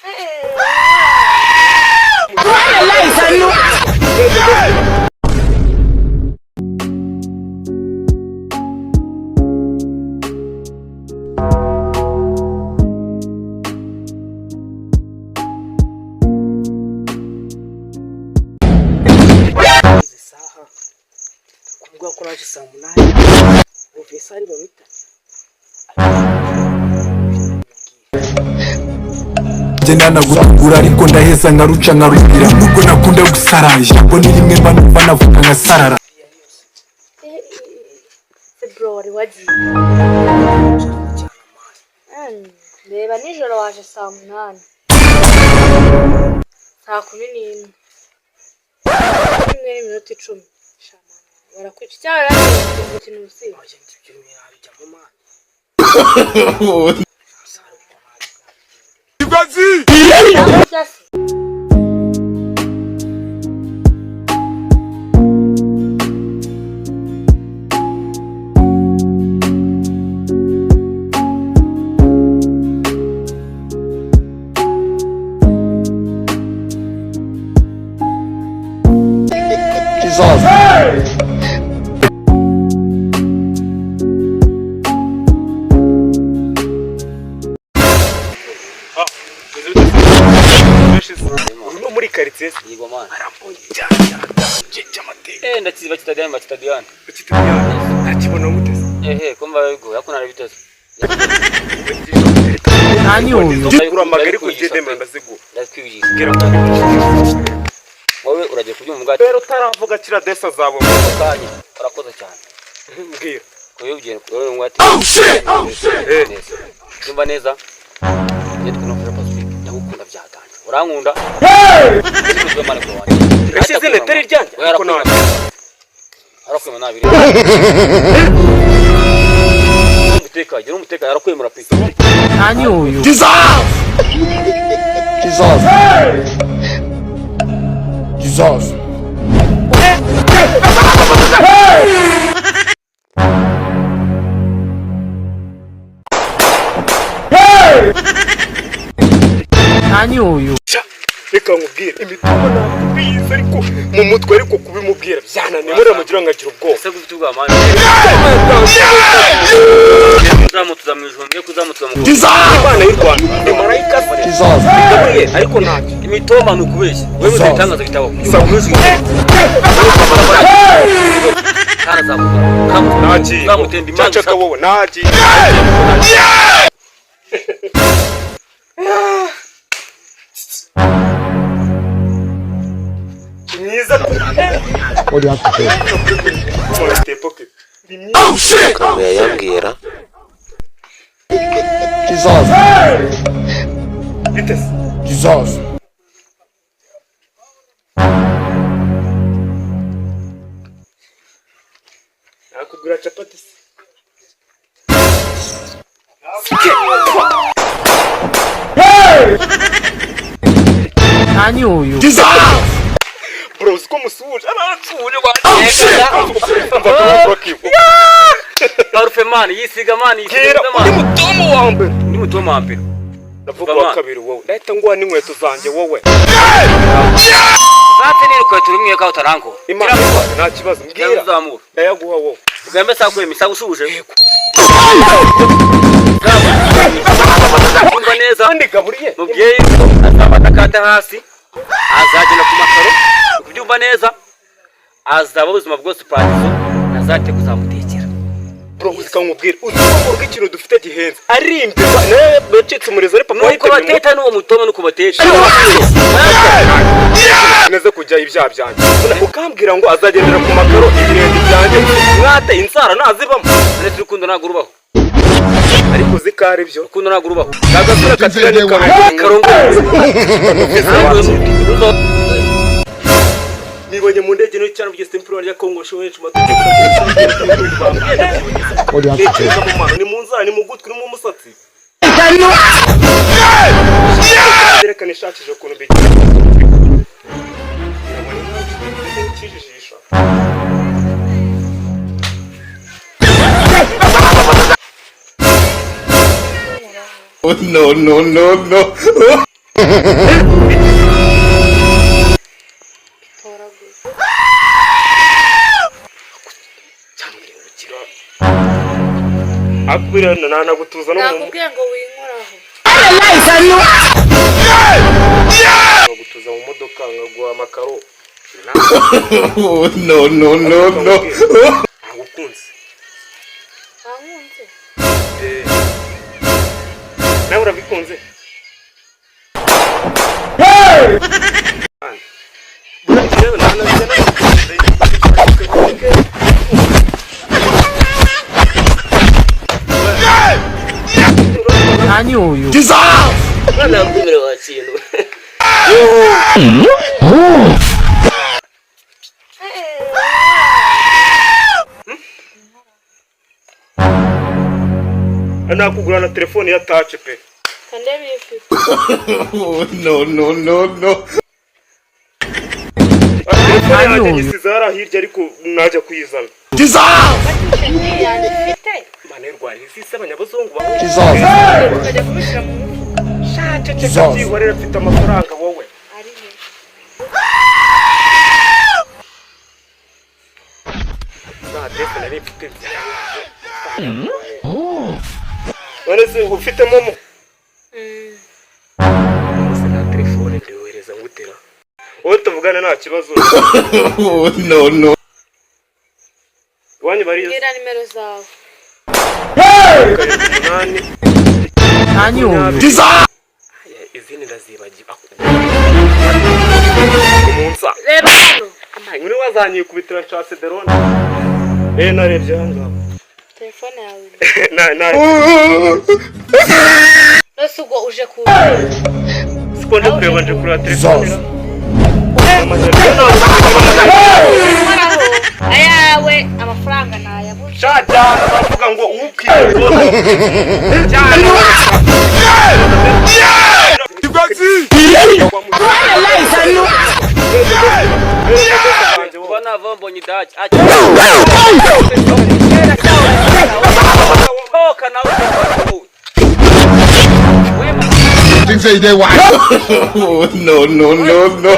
Izi saha kuvuga ko naje saa 8, ubu isaha ari bamita. Njye ndanagutugura ariko ndaheza nkaruca nkarubwira, nubwo nakunda gusara, ijambo ni rimwe mba numva navuga nkasarara. Se bro, wari wagiye? Reba nijoro waje saa 8, saa 11 n'iminota 10. Sha mama, barakwica cyangwa baragiye gukina ubusibo. Bijyamo man. Burya se? No muri karitsiye. Yego man. Arambonye cyane cy'amateka. Eh, ndakizi, bakita Diane, bakita Diane. Ntakibona gute se? Ehe, kumva bigoye ariko narabiteze. Uramagara ariko ugende ndaziguha. Ndakwigisha. Bwira. Wowe uragiye kubyumva ubwacu. Rero utaravuga kira desa zabo. Kanya urakoze cyane. Mbwira. Kuyubwira wowe ngo ati Yumva neza. Nitwa Nofre Pacifique. Ndagukunda byatanje. Urankunda? Ese izina atari iryanjye? Ariko nanjye. Arakwema nabiri. Umutekano, gira umutekano, arakwemera pe. Jesus! Jesus! Reka nkubwire, imitungo ntabwo bizi ariko mu mutwe, ariko kubimubwira byananiye, muramugira nkagira ubwoba. Ese gufite ubwa man. Kuzamutuza mu ijuru, ngiye kuzamutuza mu Imana y'u Rwanda ni marayika se? Gaburiyeli, ariko ntacyo. Imitoma ni ukubeshya. Wewe uzitangaza bitabo. Nagiye. Uzamutemba imana. Cacaka wowe, nagiye. Mwiza. Ni myiza. Amagambo yayambwira. Bite se? Jesus! Nakugura capati se? Bro, uzi ko musuhuje, aransuhuje. Parufe man, yisiga man, yisiga Bwira man. Uri mutomo wa mbere. Ni mutoma wa mbere. Ndavuga wa kabiri, wowe ndahita nguha n'inkweto zanjye wowe. Zatse ni rukweto rumwe ka utaranko. Imana y'u Rwanda, nta kibazo, mbwira. Uzamura. Ndayaguha wowe. Ugambe saa kwemi, saa usuje. Umva neza. Kandi Gaburiye. Mubyeyi azafata akata hasi, azagenda ku makaro, kubyumva neza, azaba ubuzima bwose paradizo, ntazate kuzamutekera. Bro, uzi ko nkubwira, uzi ko urwo ikintu dufite gihenze ari imbeba nawe yacitse umurizo, ariko papa Nuko bateta n'uwo mutoma nuko batesha. Neza kujya ibyaha byanjye, ukambwira ngo azagendera ku makaro, ibirenge byanjye mwate inzara nazibamo. Ndetse urukundo ntabwo rubaho. Ariko uzi ko ari byo. Urukundo ntabwo rubaho. Ni agasura katira n'ikabuye. Karongo. Nibonye mu ndege nto cyane bugeze impuro rya Kongo showe mategeko. Ni mu nzara, ni mu gutwi, ni mu musatsi. Reka nishakije ukuntu mbigira. Ikijijisha. No, no, no, no. Bitoraguye. Cyangwa akubwira nanagutuza no mu Nakubwiye ngo winkoraho. Nkagutuza mu modoka, nkaguha amakaro. No, no, no, no. Ntagukunze. Wankunze? Nawe urabikunze. Buriya njyewe nagukunze. Mwana wabwemere wa kintu. Nakugura na telefone ya touch pe. Kandebe iyo ufite. No, no, no, no. Telefone yanjye nyisize hariya hirya, ariko najya kuyizana. Batishe yanjye ufite. Mana y'u Rwanda, izi si abanyabuzungu bawe. Ukajya kubishyira mu mufuka. Ceceka, byihorere, mfite amafaranga wowe. Ari he? Za adresse nari mfite. None se ufite MoMo? Se na telefone ndohereza ngutera, wowe tuvugana nta kibazo. No, no. Iwanyu bariyo? Mbwira nimero zawe. 8. Izindi ndazibagiwe umunsi. Reba hano. Amaye muri wazanyikubitira, nshatse derone. Narebye aha ngaha. Telefone yawe. Na. Nose ubwo uje ku Siko nje kureba, nje kureba telefone. Nkoraho. Ayawe amafaranga nayabuze. Shajyana bavuga ngo ukwiye cyane. Kuba nava mbonye idage. Toka nawe. Things say they want. No, no, no, no.